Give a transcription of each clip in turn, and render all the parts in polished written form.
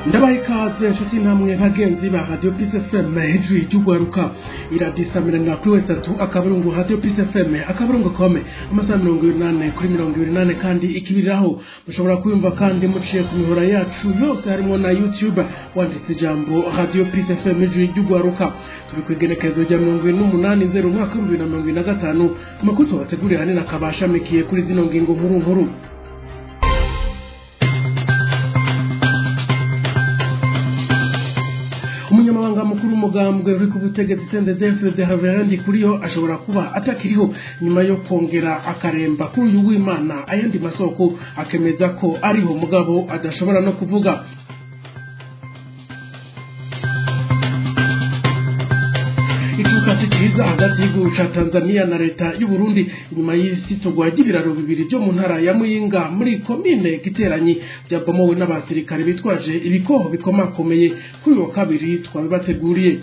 Ndabaha ikaze nshuti namwe bagenzi ba Radio Peace FM, hejuru y'ugwaruka iradisamiranira kuri www.radiopeacefm.com amasaha 84 kuri 24, kandi ikibiriraho mushobora kuyumva kandi muciye ku mihora yacu yose, harimo na YouTube, wanditse ijambo Radio Peace FM, hejuru y'ugwaruka. Turi ku igenekerezo rya 28 nzero umwaka w'2025. Amakuru tubateguriye hanini akaba ashamikiye kuri zino ngingo nkuru nkuru. Umunyamabanga mukuru w'umugambwe uri ku butegetsi CNDD-FDD, Reverend Ndikuriyo, ashobora kuba atakiriho nyuma yo kongera akaremba kuri uyu w'Imana. Ayandi masoko akemeza ko ariho, mugabo adashobora no kuvuga. Icuka ciza hagati y'igihugu ca Tanzania na leta y'u Burundi inyuma y'isitogwa ry'ibiraro bibiri byo mu ntara ya Muyinga muri komine Giteranyi byabomowe n'abasirikare bitwaje ibikoho bikomakomeye kuri uyu wa kabiri, twabibateguriye.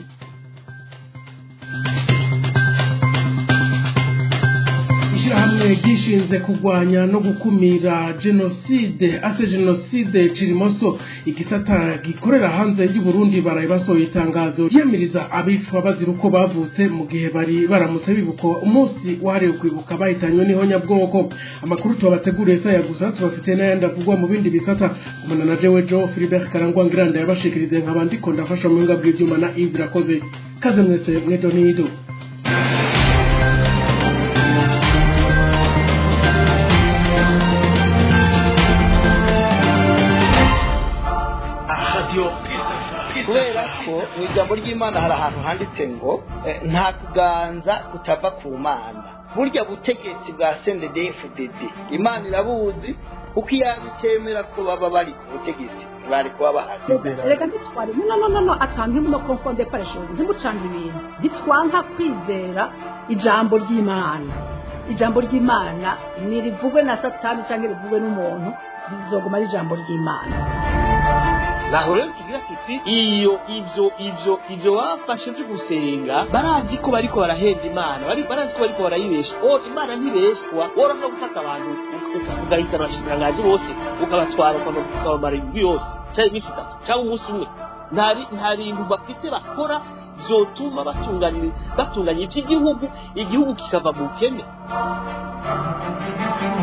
Ishyirahamwe ryishinze kurwanya no gukumira jenoside, AC Jenoside Cirimoso, igisata gikorera hanze y'u Burundi, baraye basohoye itangazo ryiyamiriza abicwa bazira uko bavutse, mu gihe bari baramutse bibuka umunsi wahariwe kwibuka bahitanywe n'ihonyabwoko. Amakuru tubateguriye saya gusa, tubafite n'ayandi avugwa mu bindi bisata. Kumana na jewe Jo Philibert Karangwa Ngiranda yabashikirize, nkaba ndiko ndafasha mu buhinga bw'ivyuma na Yves Rakoze. Kaze mwese mwedo nido. Kubera ko mu ijambo ry'Imana hari ahantu handitse ngo nta kuganza kutava ku Mana. Burya butegetsi bwa CNDD-FDD Imana irabuzi, kuko iyo itemera ko baba bari ku butegetsi bari kuba bahari. Reka ntitware, no, no, no, no, atanga ne confondez pas les choses, ntimucange ibintu. Ntitwanka kwizera ijambo ry'Imana. Ijambo ry'Imana ntirivugwe na Satani cyangwa rivugwe n'umuntu, rizoguma ari ijambo ry'Imana. Naho rero tugira tuti iyo ivyo bafashe vyo gusenga, barazi ko bariko barahenda Imana, barazi ko bariko barayibesha. Or Imana ntibeshwa. Worashobora gufata abantu ugahitana abashikiranganji bose, ukabatwara, ukabamara indwi yose canke iminsi 3 canke umunsi umwe, nta bintu bafite bakora vyotuma batunganya ivy'igihugu, igihugu kikava mu bukene.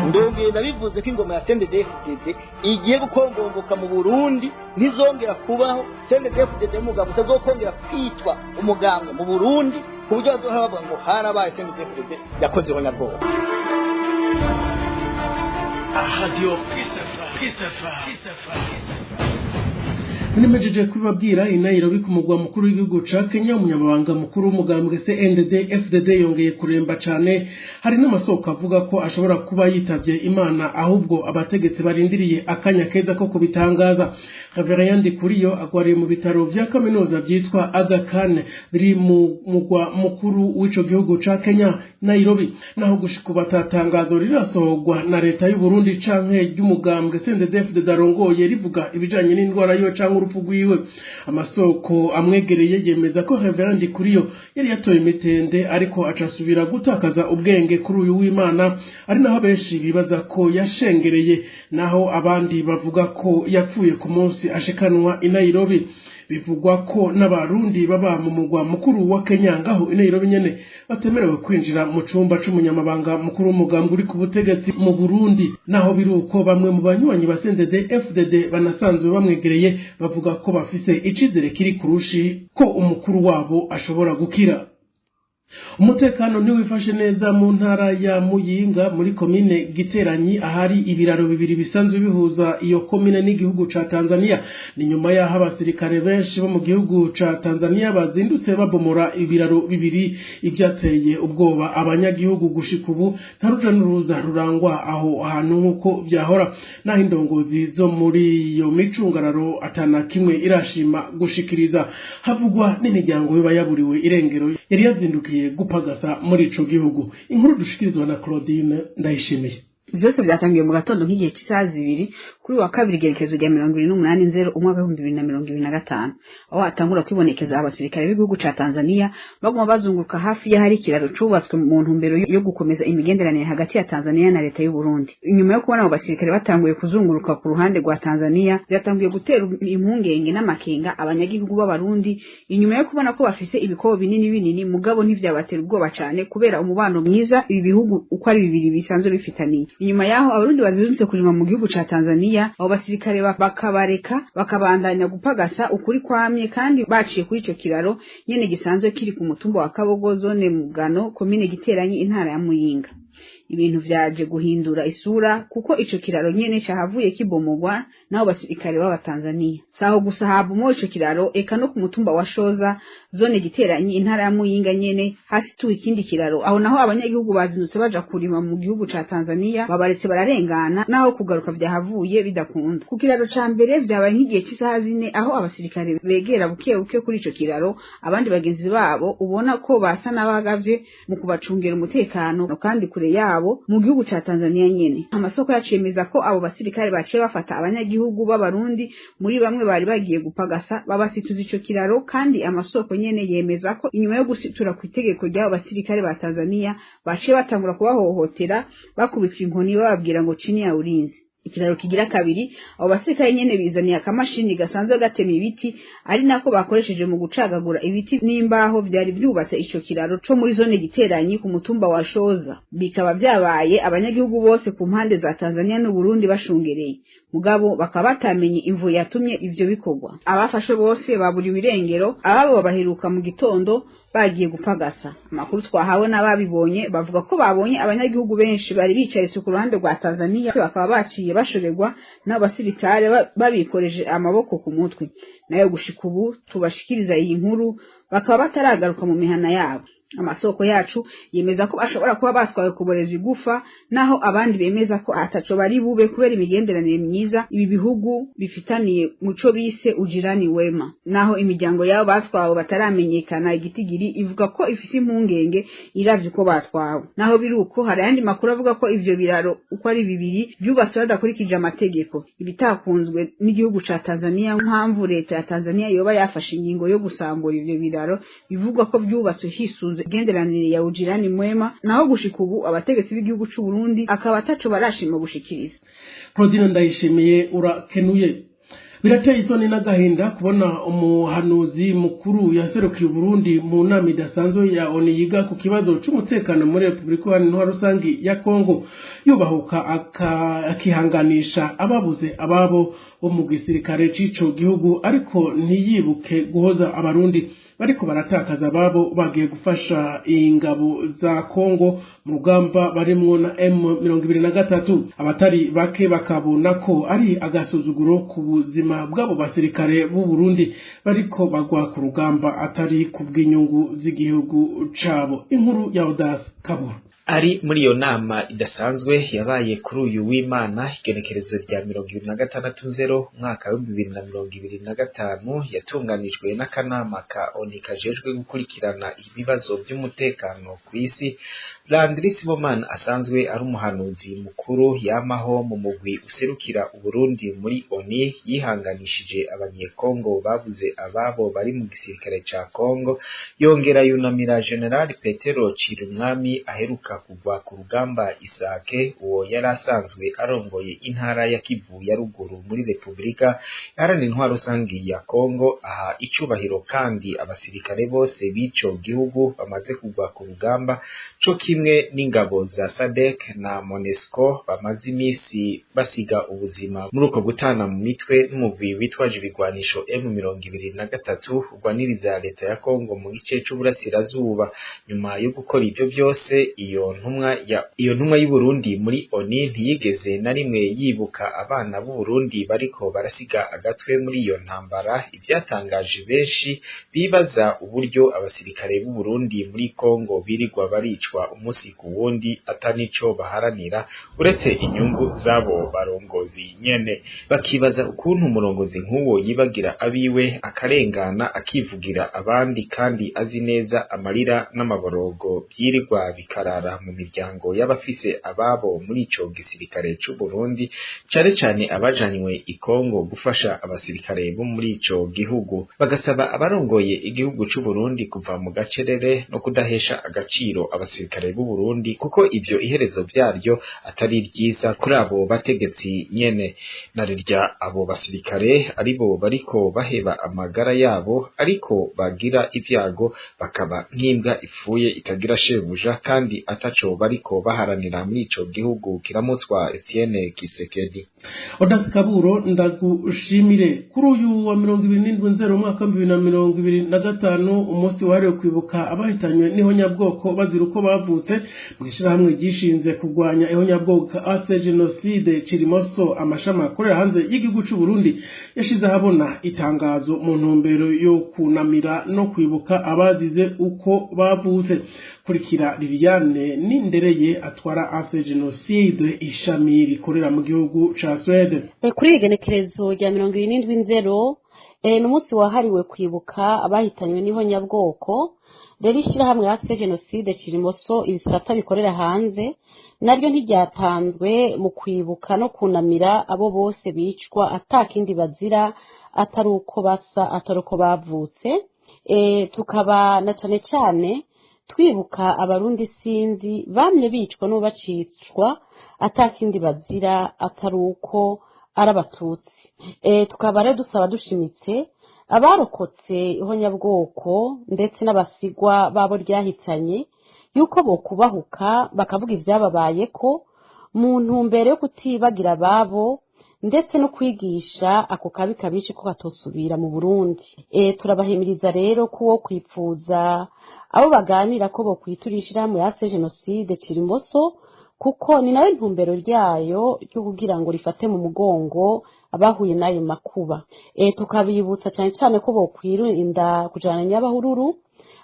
Ndongeye ndabivuze ko ingoma ya CNDD-FDD igiye gukongomboka mu Burundi, ntizongera kubaho. CNDD-FDD umugambwe utazokongera kwitwa umugambwe mu Burundi, ku buryo bazohora bavuga ngo harabaye CNDD-FDD yakoze ihonyabwoko. Radio Peace FM. Nimejeje kubabwira, i Nairobi ku mugwa mukuru w'igihugu ca Kenya, umunyamabanga mukuru w'umugambwe CNDD FDD yongeye kuremba cane. Hari n'amasoko avuga ko ashobora kuba yitavye Imana, ahubwo abategetsi barindiriye akanya keza ko kubitangaza. Reverend Ndikuriyo agwariye mu bitaro vya kaminuza vyitwa Aga Khan biri mu mugwa mukuru w'ico gihugu ca Kenya, Nairobi. Naho gushika ubu atatangazo rirasohorwa na leta y'u Burundi canke ry'umugambwe CNDD FDD arongoye rivuga ibijanye n'indwara yiwe canke urupfu rwiwe, amasoko amwegereye yemeza ko Reverend Ndikuriyo yari yatoye imitende, ariko acasubira gutakaza ubwenge kuri uyu w'Imana, ari naho benshi bibaza ko yashengereye, naho abandi bavuga ko yapfuye ku munsi ashikanwa i Nairobi. Bivugwa ko n'Abarundi baba mu mugwa mukuru wa Kenya, ngaho i Nairobi nyene, batemerewe kwinjira mu cumba c'umunyamabanga mukuru w'umugambwe uri ku butegetsi mu Burundi. Naho biri uko, bamwe mu banywanyi ba CNDD FDD banasanzwe bamwegereye bavuga ko bafise icizere kiri kurushi ko umukuru wabo ashobora gukira. Umutekano ntiwifashe neza mu ntara ya Muyinga muri komine Giteranyi, ahari ibiraro bibiri bisanzwe bihuza iyo komine n'igihugu ca Tanzania. Ni nyuma y'aho abasirikare benshi bo mu gihugu ca Tanzania bazindutse babomora ibiraro bibiri, ivyateye ubwoba abanyagihugu. Gushika ubu nta ruja n'uruza rurangwa aho hantu nk'uko vyahora, naho indongozi zo muri iyo micungararo atana kimwe irashima gushikiriza. Havugwa n'imiryango yoba yaburiwe irengero yari yazindukiye gupagasa muri ico gihugu. Inkuru dushikirizwa na Claudine Ndayishimiye. Vyose vyatangiye mu gatondo nk'igihe c'isaha 2 kuri wa kabiri igerekezo rya 28 nzero umwaka 2025, aho hatangura kwibonekeza abasirikare b'igihugu ca Tanzania baguma bazunguruka hafi y'ahari ikiraro cubatswe mu ntumbero yo gukomeza imigenderanire hagati ya Tanzania na leta y'u Burundi. Inyuma yo kubona abo basirikare batanguye kuzunguruka ku ruhande rwa Tanzania, vyatanguye gutera impungenge n'amakenga abanyagihugu b'Abarundi, inyuma yo kubona ko bafise ibikobo binini binini, mugabo ntivyabatera ubwoba cane kubera umubano mwiza ibi bihugu uko ari bibiri bisanzwe bifitaniye. Inyuma yaho Abarundi bazindutse kurima mu gihugu ca Tanzania, abo basirikare bakabareka bakabandanya gupagasa ukuri kwamye, kandi baciye kuri ico kiraro nyene gisanzwe kiri ku mutumba wa Kabogo, zone Mugano, komine Giteranyi, intara ya Muyinga. Ibintu vyaje guhindura isura kuko ico kiraro nyene cahavuye kibomogwa n'abo basirikare b'Abatanzania. Saho gusa habomowe ico kiraro, eka no ku mutumba wa Shoza, zone Giteranyi, intara ya Muyinga nyene hasituwe ikindi kiraro. Aho naho abanyagihugu bazindutse baja kurima mu gihugu ca Tanzania, babaretse bararengana, naho kugaruka vyahavuye bidakunda. Ku kiraro ca mbere vyabaye nk'igihe c'isaha 4, aho abasirikare begera buke buke kuri ico kiraro, abandi bagenzi babo ubona ko basa n'abagavye mu kubacungera umutekano, kandi kure yabo mu gihugu ca Tanzania nyene. Amasoko yacemeza ko abo basirikare baciye bafata abanyagihugu b'Abarundi muri bamwe bari bagiye gupagasa, babasituza ico kiraro, kandi amasoko nyene yemeza ko inyuma yo gusitura ku itegeko ry'abo basirikare ba Tanzania, baciye batangura kubahohotera, bakubitwa inkoni bababwira ngo chini ya ulinzi. Ikiraro kigira kabiri, abo basirikare nyene bizaniye akamashini gasanzwe gatema ibiti, ari nako bakoresheje mu gucagagura ibiti n'imbaho vyari vyubatse ico kiraro co muri zone Giteranyi ku mutumba wa Shoza. Bikaba vyabaye abanyagihugu bose ku mpande za Tanzania n'u Burundi bashungereye, mugabo bakaba batamenye imvo yatumye ivyo bikorwa. Abafashwe bose baburiwe irengero, ababo babaheruka mu gitondo bagiye gupagasa. Amakuru twahawe n'ababibonye bavuga ko babonye abanyagihugu benshi bari bicaye ku ruhande rwa Tanzania, bakaba baciye bashorerwa n'abasirikare babikoreje amaboko ku mutwe. Nayo gushika ubu tubashikiriza iyi nkuru bakaba bataragaruka mu mihana yabo. Amasoko yacu yemeza ko bashobora kuba batwawe kuboreza igufa, naho abandi bemeza ko ataco bari bube kubera imigenderanire myiza ibi bihugu bifitaniye muco bise ujirani wema. Naho imiryango yabo batwawe bataramenyekana igitigiri, ivuga ko ifise impungenge iravye uko batwawe. Naho biri uko, hari ayandi makuru avuga ko ivyo biraro uko ari bibiri vyubatswe badakurikije amategeko, ibitakunzwe n'igihugu ca Tanzania, mpamvu leta ya Tanzania yoba yafashe ingingo yo gusambura ivyo biraro bivugwa ko vyubatswe hisunzwe imigenderanire ya ujirani mwema. Naho gushika ubu abategetsi b'igihugu c'u Burundi akaba ataco barashima gushikiriza. Claudine Ndayishimiye, urakenuye. Birateye isoni n'agahinda kubona umuhanuzi mukuru yaserukiye Burundi mu nama idasanzwe ya ONU yiga ku kibazo c'umutekano muri Repubulika Iharanira Rusangi ya Kongo yubahuka akihanganisha ababuze ababo bo mu gisirikare c'ico gihugu, ariko ntiyibuke guhoza Abarundi bariko baratakaza ababo bagiye gufasha ingabo za Kongo mu rugamba barimwo na M23. Abatari bake bakabona ko ari agasuzuguro ku buzima bw'abo basirikare b'u Burundi bariko bagwa ku rugamba atari ku bw'inyungu z'igihugu cabo. Inkuru ya Audace Kabura. Ari muri iyo nama idasanzwe yabaye kuri uyu w'Imana igenekerezo rya 26 nzero umwaka wa 2025, yatunganijwe n'akanama ka ONU kajejwe gukurikirana ibibazo by'umutekano ku isi, Landry Sibomana asanzwe ari umuhanuzi mukuru yamaho mu mugwi userukira Uburundi muri ONU, yihanganishije Abanyekongo babuze ababo bari mu gisirikare ca Kongo, yongera yunamira General Petero Cirumwami aheruka kugwa ku rugamba Isake, uwo yari asanzwe arongoye intara ya Kivu ya ruguru muri Repubulika Iharanira Intwaro Rusangi ya Kongo. Aha icubahiro kandi abasirikare bose b'ico gihugu bamaze kugwa ku rugamba, co kimwe n'ingabo za SADC na MONUSCO bamaze imisi basiga ubuzima muri uko gutana mu mitwe n'umugwi witwaje ibigwanisho M23 urwaniriza leta ya Kongo mu gice c'uburasirazuba. Nyuma yo gukora ivyo vyose, iyo ntumwa y'u Burundi muri ONU ntiyigeze na rimwe yibuka abana b'u Burundi bariko barasiga agatwe muri iyo ntambara, ivyatangaje benshi bibaza uburyo abasirikare b'u Burundi muri Kongo birirwa baricwa. umunsi ku wundi atanico baharanira uretse inyungu zabo barongozi nyene. Bakibaza ukuntu umurongozi nk'uwo yibagira abiwe akarengana akivugira abandi kandi azi neza amarira n'amaborogo byirirwa bikarara mu miryango y'abafise ababo muri ico gisirikare c'u Burundi, cane cane abajanywe i Kongo gufasha abasirikare bo muri ico gihugu. Bagasaba abarongoye igihugu c'u Burundi kuva mu gacerere no kudahesha agaciro abasirikare b'u Burundi, kuko ivyo iherezo vyaryo atari ryiza kuri abo bategetsi nyene. Narirya abo basirikare aribo bariko baheba amagara yabo, ariko bagira ivyago bakaba nk'imbwa ipfuye itagira shebuja, kandi ataco bariko baharanira muri ico gihugu kiramutswa Etienne Kisekedi. Odas Kaburo, ndagushimire. Kuri uyu wa 27 Nzero umwaka wa 2025, umunsi wahariwe kwibuka abahitanywe n'ihonyabwoko bazira uko bavutse, mu ishyirahamwe ryishinze kurwanya ihonyabwoko AC Genocide Cirimoso, amashami akorera hanze y'igihugu c'u Burundi yashize ahabona itangazo mu ntumbero yo kunamira no kwibuka abazize uko bavutse. Kurikira Liliane Nindereye atwara AC Genocide ishami rikorera mu gihugu ca Swede. Kuri iri genekerezo rya 27 Nzero, ni umunsi wahariwe kwibuka abahitanywe n'ihonyabwoko. Rero ishyirahamwe AC Genocide Cirimoso ibisata bikorera hanze naryo ntiryatanzwe mu kwibuka no kunamira abo bose bicwa atakindi bazira atari uko basa, atari uko bavutse. Tukaba na cane cane twibuka Abarundi sinzi bamye bicwa n'ubacicwa atakindi bazira atari uko ari Abatutsi. Tukaba rero dusaba dushimitse abarokotse ihonyabwoko ndetse n'abasigwa babo ryahitanye yuko bokubahuka bakavuga ibyababayeko mu ntumbero yo kutibagira ababo ndetse no kwigisha ako kabi kabishe ko katosubira mu Burundi. Turabahimiriza rero ko uwo kwipfuza abo baganira ko bokwitura ishirahamwe ya Jenoside Cirimoso, kuko ni nayo ntumbero ryayo ryo kugira ngo rifate mu mugongo abahuye n'ayo makuba. Tukabibutsa cyane cyane ko bokwirinda kujana nyabahururu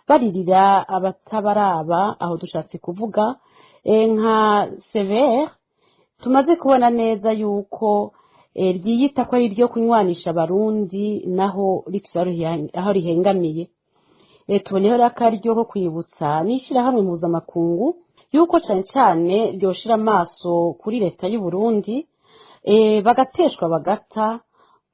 baririra abatabaraba, aho dushatse kuvuga nka severe tumaze kubona neza yuko ryiyita ko ari iryo kunywanisha Abarundi, naho rifise aho rihengamiye. Tuboneyeho rero akaryo ko kwibutsa n'ishirahamwe mpuzamakungu yuko cane cane ryoshira amaso kuri leta y'u Burundi, bagateshwa bagata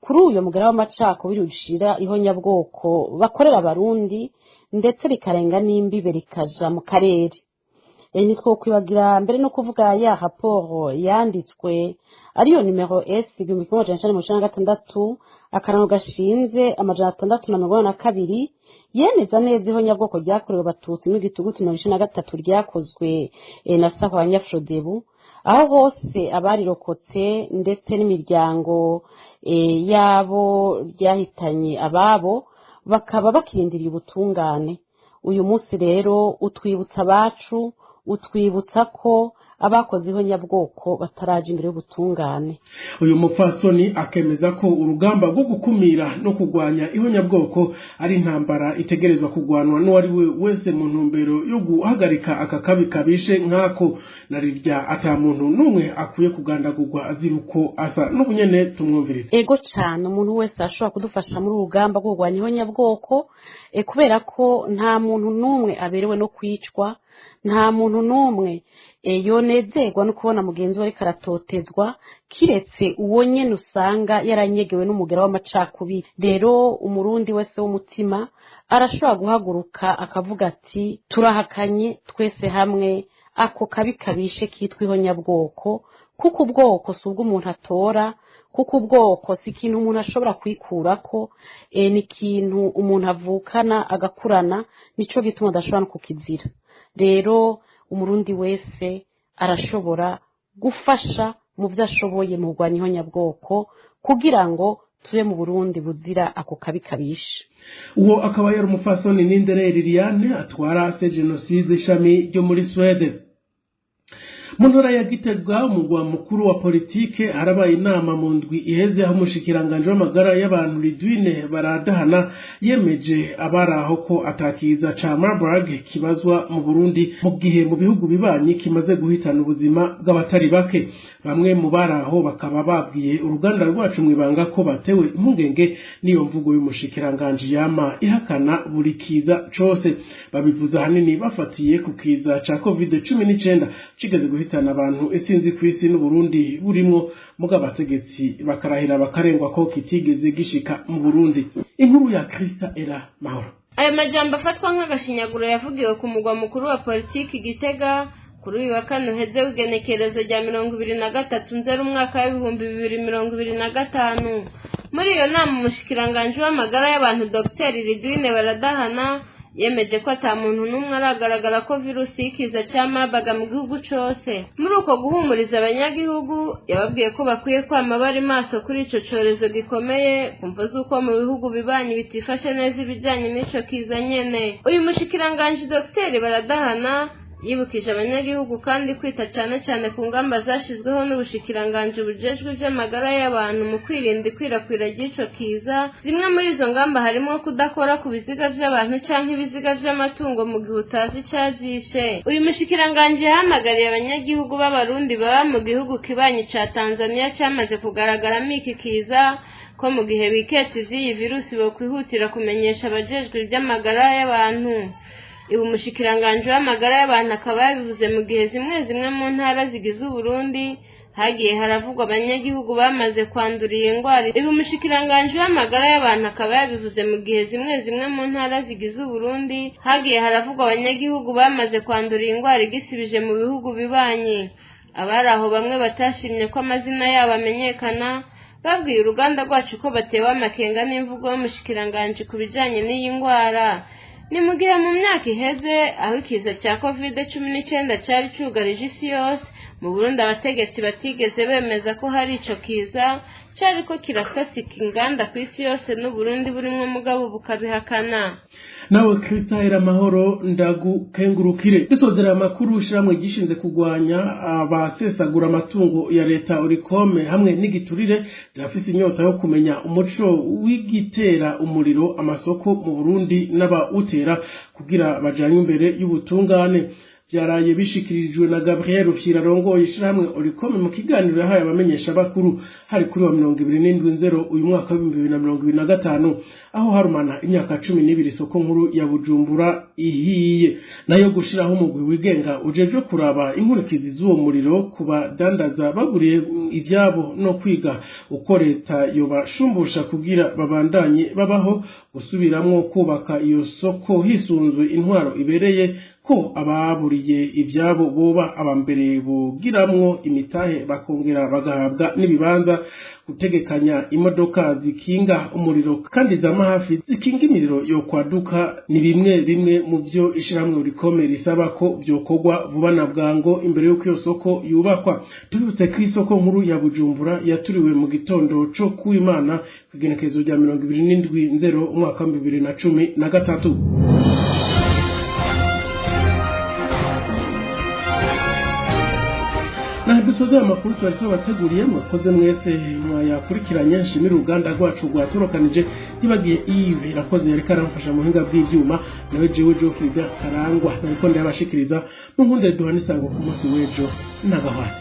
kuri uyo mugera w'amacakubiri ushira ihonyabwoko bakorera Abarundi, ndetse rikarenga n'imbibe rikaja mu karere. Ntitwokwibagira mbere no kuvuga ya raporo yanditswe ariyo nimero S 1996-642, yemeza neza ihonyabwoko ryakorewe Abatutsi mu gitugutu 93 ryakozwe na Sahwanya Frodebu, aho hose abarirokotse ndetse n'imiryango yabo ryahitanye ababo bakaba bakirindiriye ubutungane. Uyu munsi rero utwibutsa abacu, utwibutsa ko abakoze ihonyabwoko bataraje imbere y'ubutungane. Uyu mupfasoni akemeza ko urugamba rwo gukumira no kurwanya ihonyabwoko ari intambara itegerezwa kurwanwa n'uwari we wese mu ntumbero yo guhagarika aka kabi kabishe nk'ako, narirya ata muntu n'umwe akwiye kugandagurwa azira uko asa. N'ubunyene tumwumvirize. Ego cane, umuntu wese ashobora kudufasha muri uru rugamba rwo kurwanya ihonyabwoko, kubera ko nta muntu n'umwe aberewe no kwicwa, nta muntu n'umwe yonezerwa no kubona mugenzi we ariko aratotezwa, kiretse uwo nyene usanga yaranyegewe n'umugera w'amacakubiri. Rero Umurundi wese w'umutima arashobora guhaguruka akavuga ati turahakanye twese hamwe ako kabi kabishe kitwa ihonyabwoko, kuko ubwoko si ubwo umuntu atora, kuko ubwoko si ikintu umuntu ashobora kwikurako, ni ikintu umuntu avukana agakurana, nico gituma adashobora no kukizira. Rero Umurundi wese arashobora gufasha mu byo ashoboye mu kurwanya ihonyabwoko kugira ngo tube mu Burundi buzira ako kabi kabishe. Uwo akaba yari umupfasoni Nindere Liliane atwara se Genocide ishami ryo muri Swede. Mu ntara ya Gitega, umugwa mukuru wa politike, harabaye inama mu ndwi iheze aho umushikiranganje w'amagara y'abantu Lidwine Baradahana yemeje abari aho ko atakiza ca Marburg kibazwa mu Burundi, mu gihe mu bihugu bibanyi kimaze guhitana ubuzima bw'abatari bake. Bamwe mu bari aho bakaba babwiye uruganda rwacu mwibanga ko batewe impungenge n'iyo mvugo y'umushikiranganje yama ihakana buri kiza cose. Babivuze ahanini bafatiye ku kiza ca Covid-19 kigeze guhitana abantu isinzi kw'isi n'Uburundi burimwo, muga abategetsi bakarahira bakarengwa ko kitigeze gishika mu Burundi. Inkuru ya Krista Era Mahoro. Ayo majambo afatwa nk'agashinyaguro yavugiwe ku mugwa mukuru wa politiki Gitega kuri uyu wa kane uheze w'igenekerezo rya 23 Nzero umwaka wa 2025. Muri iyo nama, umushikiranganji w'amagara y'abantu Dr Lidwine Baradahana yemeje ko ata muntu n'umwe aragaragara ko virusi y'ikiza ca Marburg mu gihugu cose. Muri uko guhumuriza abanyagihugu, yababwiye ko bakwiye kwama bari maso kuri ico corezo gikomeye, kumvo z'uko mu bihugu bibanyi bitifashe neza ibijanye n'ico kiza nyene. Uyu mushikiranganji Dr Baradahana yibukije abanyagihugu kandi kwita cane cane ku ngamba zashizweho n'ubushikiranganji bujejwe ivy'amagara y'abantu mu kwirinda ikwirakwira ry'ico kiza. Zimwe muri izo ngamba harimwo kudakora ku biziga vy'abantu canke ibiziga vy'amatungo mu gihe utazi icavyishe. Uyu mushikiranganji yahamagariye abanyagihugu b'Abarundi baba mu gihugu kibanyi ca Tanzania camaze kugaragaramo iki kiza ko mu gihe biketse ivy'iyi virusi bokwihutira kumenyesha abajejwe ivy'amagara y'abantu. Ibi umushikiranganji w'amagara y'abantu akaba yabivuze mu gihe zimwe zimwe mu ntara zigize Uburundi hagiye haravugwa abanyagihugu bamaze kwandura iyi ndwara. Ibi umushikiranganji w'amagara y'abantu akaba yabivuze mu gihe zimwe zimwe mu ntara zigize Uburundi hagiye haravugwa abanyagihugu bamaze kwandura iyi ndwara igisibije mu bihugu bibanyi. Abari aho bamwe batashimye ko amazina yabo amenyekana babwiye uruganda rwacu ko batewe amakenga n'imvugo y'umushikiranganji ku bijanye n'iyi ndwara. Ni mu gihe mu myaka iheze aho ikiza cya Covid-19 cari cugarije isi yose, mu Burundi abategetsi batigeze bemeza ko hari ico kiza cariko kirasasika inganda kw'isi yose n'Uburundi burimwo, mugabo bukabihakana. Nawe Krista Era Mahoro, ndagukengurukire. Dusozera amakuru, ishiramwe gishinze kugwanya abasesagura amatungo ya leta Orikome hamwe n'igiturire rirafise inyota yo kumenya umuco w'igitera umuriro amasoko mu Burundi n'abawutera kugira bajanye imbere y'ubutungane. Byaraye bishikirijwe na Gabriel Rufyira arongoye ishirahamwe Orikome mu kiganiro yahaye abamenyesha bakuru hari kuri wa 27 Nzero uyu mwaka wa 2025, aho harumana imyaka 12 isoko nkuru ya Bujumbura ihiye. Nayo gushiraho umugwi wigenga ujejwe kuraba inkurikizi z'uwo muriro kubadandaza baguriye ivyabo no kwiga uko leta yobashumbusha kugira babandanye babaho, gusubiramwo kubaka iyo soko hisunzwe intwaro ibereye, ko ababuriye ivyabo boba abambere bogiramwo imitahe bakongera bagahabwa n'ibibanza, gutegekanya imodoka zikinga umuriro kandi zama hafi zikinga imiriro yo kwaduka, ni bimwe bimwe mu vyo ishirahamwe Orikome risaba ko vyokorwa vuba na bwango imbere y'uko iyo soko yubakwa. Tubibutse ko isoko nkuru ya Bujumbura yaturiwe mu gitondo co kuw'Imana kw'igenekerezo rya 27 Nzero umwaka wa 2013. Naho dusoze amakuru twari tubateguriye, mwakoze mwese mwayakurikiranye. Nshimira uruganda rwacu rwatorokanije, ntibagiye Yves Irakoze yariko aramfasha mu buhinga bw'ivyuma, nawe jewe Geoffrey Karangwa nariko ndayabashikiriza. Mu nkundire duhana isango ku munsi w'ejo n'agahwana.